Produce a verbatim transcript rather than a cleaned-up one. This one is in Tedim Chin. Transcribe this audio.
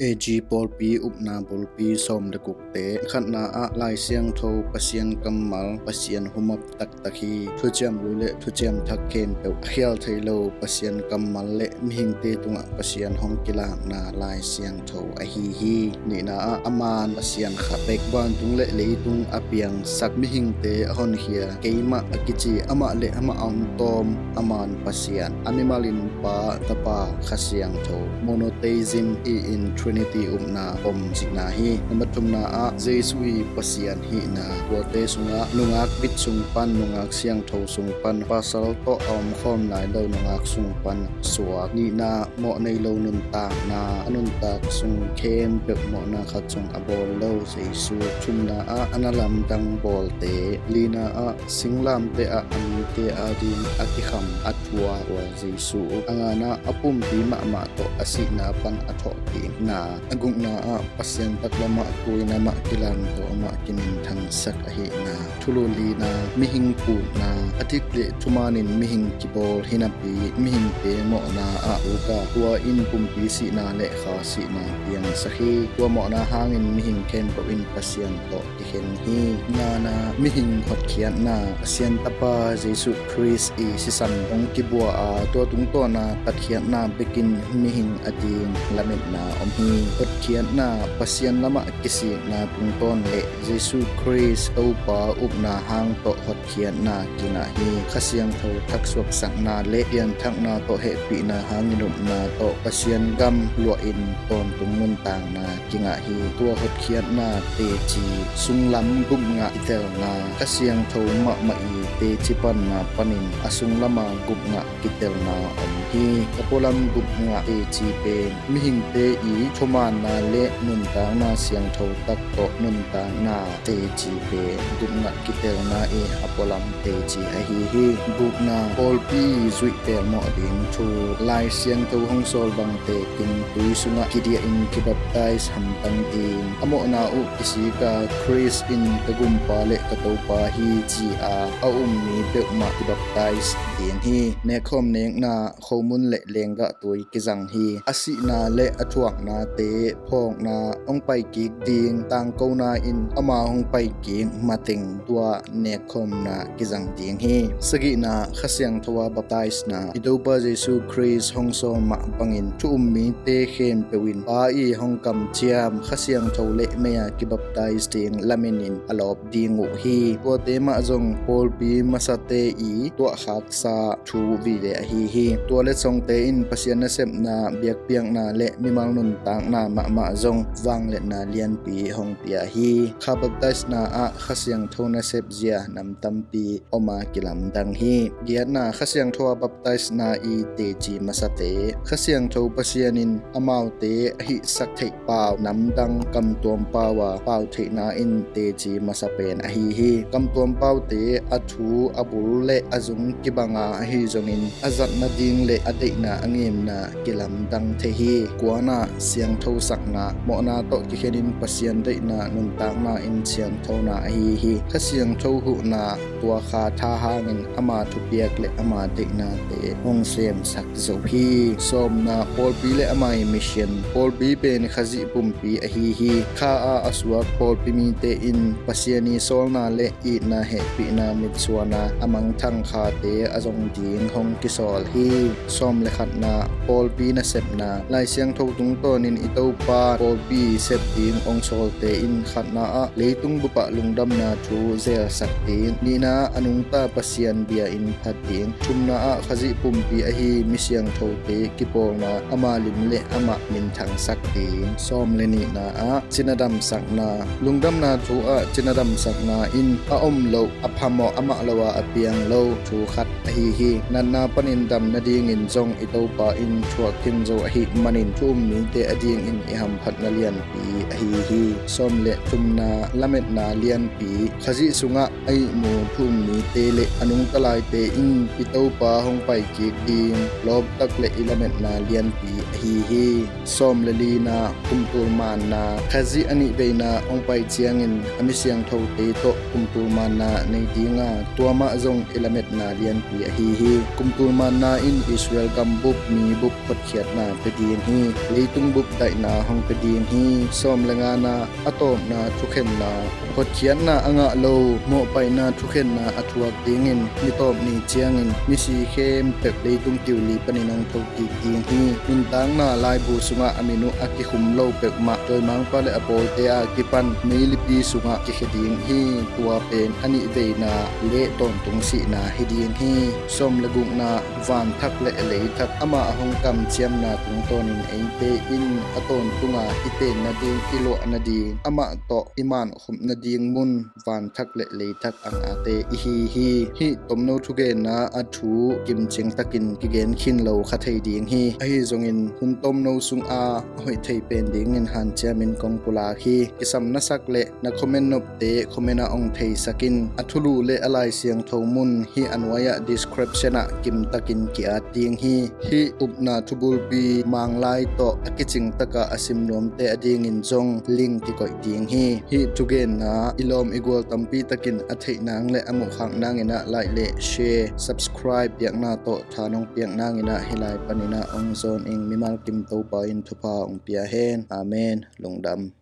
A G pawlpi upna bulpi sawm le gukte. Khatna ah Lai Siangtho Pasian kammal, Pasian humap taktak hi. Thuciam Lui le Thuciam Thak khempeuh a khial thei lo Pasian kammal le mihingte tungah Pasian hong kilakna Lai Siangtho ahi hi. Nihna ah a man Pasian khat bek, vantung le leitung a piangsak, mihingte a honkhia, keimah a kici, amah le amah a om tawm a man Pasian, a mimalin Pa, Tapa, Kha Siangtho, monotheism, i-in Trinity upna om cihna hi. Number thumna ah Jesu i Pasian hihna, tuate sungah nungak bit sung pan, nungak siangtho sung pan pasal tawh a omkhawm nai lo nungak sung pan suak. Nihna, mawh nei lo nuntakna, a nuntak sung khempeuh mawhna khat zong a bawl lo Jesu. Thumna ah a na lamdang bawlte. Lina ah singlamteh ah a mite ading a kikham a thuak Jesu. A ngana ah a pumpi mahmah tawh a sihna pan a thawhkikna. A gukna ah Pasian taklamah, tuinamah kilamto, amah kiminthangsak ahihna. Thulu lina, mihing pukna, a dik le thumanin mihing kibawl hi napi, mihingte mawhna ah uka, tua in pumpi sihna le kha sihna piangsak hi. Tua mawhna hangin mihing khempeuh in Pasian tawh kikhen hi. Ngana, mihing hotkhiatna, Pasian Tapa Jesu Khrist i sisan hong kibua a, tua tungtawna tatkhiatna bekin mihing ading lametna om hi. Hotkhiatna, Pasian lamah kisikna tungtawn le Jesu Khrist Topa upna hang tawh hotkhiatna kingah hi. Kha Siangtho thaksuaksakna le pianthakna tawh hehpihna hangin upna tawh Pasian gam luahin tawntung nuntakna kingah hi. Tua hotkhiatna teci, sunglam gupngah kitelna, Kha Siangtho mahmah i teci panna panin a sunglama gupngah kitelna om hi. A pualam gupngah teci pen mihingte i thumaanna le nuntakna siangtho tak tawh nuntakna teci pen gupngah kitelna i a pualam teci ahi hi. Gukna, pawlpi zuih pelmawh ding thu. Lai Siangtho hong sawl bangte kin tui sungah kidiahin kibaptize hamtang ding. A mawhna uh kisika Khrist in ka Gumpa le ka Topa hi ci-a a um mi peuhmah kibaptize ding hi. Nekkhawm nekna, khomun le lenggah tui kizang hi. A sihna le a thuaknate phawkna, hong paikik ding tangkona in ama hong paikik mateng tua nekkhawmna kizang ding hi. Sagihna, Kha Siangtho a baptizena, i Topa Jesu Khrist hong sawm mah bangin thu um mite khempeuh in Pa i hong kamciam Kha Siangtho le mei-a kibaptize ding lamenin a lawp ding uh hi. Tuate mah zong pawlpi masate i tuahkhaksa thu vive ahi hi. Tua letsongte in Pasian nasepna, biakpiakna le mimal nuntakna mahmah zong vangliatna lianpi hong pia hi. Kha baptizena ah Kha Siangtho nasep zia nam tampi om a kilamdang hi. Giatna, Kha Siangtho a baptizena i teci masate. Kha Siangtho Pasian in amaute a hihsak theih pau namdang kamtuam pau a pau theihna in teci masa pen ahi hi. Kamtuam paute a thu a bul le a zung kibanga ahi zongin a zat nading le a deihna a ngemna kilamdang thei hi. Kuana, siangthosakna, mawhna tawh kikhenin Pasian deihna nuntakna in siangthona ahi hi. Kha Siangtho huhna, tua kha tha hangin ama thupiak le ama deihnate hong semsak zo hi. Sawmna, pawlpi le ama i mission. Pawlpi pen Khazih pumpi ahi hi. Kha a a suak pawlpi mite in Pasian i sawlna le itna, hehpihna, mitsuana a mangthang khate a zong ding hong kisawl hi. Sawm le khatna, pawlpi nasepna. Lai Siangtho tungtawnin i Topa pawlpi sep ding hong sawlte in khatna ah leitung bupah lungdamna thu zelsak ding, nihna a nungta Pasian bia in phat ding, thumna ah Khazih pumpi ahi mi siangthote kipawlna ama lim le amah minthangsak ding. Sawm le nihna ah cina damsakna. Lungdamna thu ah cina damsakna in a om loh, a phamawh, amah lo a a piang lo thu khat ahi hi. Natna panin dam nadingin zong i Topa in thuak khin zo ahih manin thu um mite adingin i hamphatna lianpi ahi hi. Sawm le thumna, lametna lianpi. Khazih sungah a ihmu thu um mite le a nungta laite in i Topa hong paikik ding lawptak le i lametna lianpi ahi hi. Sawm le lina, kumtul manna. Khazih a nih veina hong pai ciangin a mi siangthote tawh kumtul manna nei dinga tua mah zong i lametna na lianpi ahi hi. Kumtul manna in Israel gambup mi bup hotkhiatna pe ding hi. Leitung bup daihna hong pe ding hi. Sawm le ngana a tawpna thukhenna, hotkhiatna a ngah lo, mawhpaihna thukhenna a thuak dingin ni tawp ni ciangin misi khempeuh leitung kiuli panin hong thokik ding hi. Nuntakna laibu sungah a min uh a kikhum lo peuhmah dawimangpa le a pawlte a kipan meilipi sungah kikhia ding hi. Tua pen a nihveina le tawntung sihna hi ding hi. Sawm le gukna, vanthak le leithak amah a hong kamciamna tungtawnin eite in a tawntunga i tenna ding, i luahna ding, amah tawh i mankhop nading mun vanthak le leithak a ngate i hi hi. Hih tomno thugenna a thu kimcing takin kigen khin lo kha thei ding hi. Ahi zongin hun tomno sunga a hoih thei pen dingin hanciamin kong pulak hi. Kisam na sak le na comment nopte comment ah ong theisak in. A thulu le a Lai Siangtho mun hih a nuai-ah description ah kimtakin ki-at ding hi. Hih upna thubulpi Manglai tawh a kicing takah a sim nuamte a dingin zong link kikoih ding hi. Hih thugenna i lawm i gual tampi takin a theih nang le a muhkhak nangin ah like le share, subscribe piakna tawh tha nong piak nangin ah hih lai panin ah ong zawn ing. Mimal kim Topa in thupha ong pia hen. Amen. Lungdam.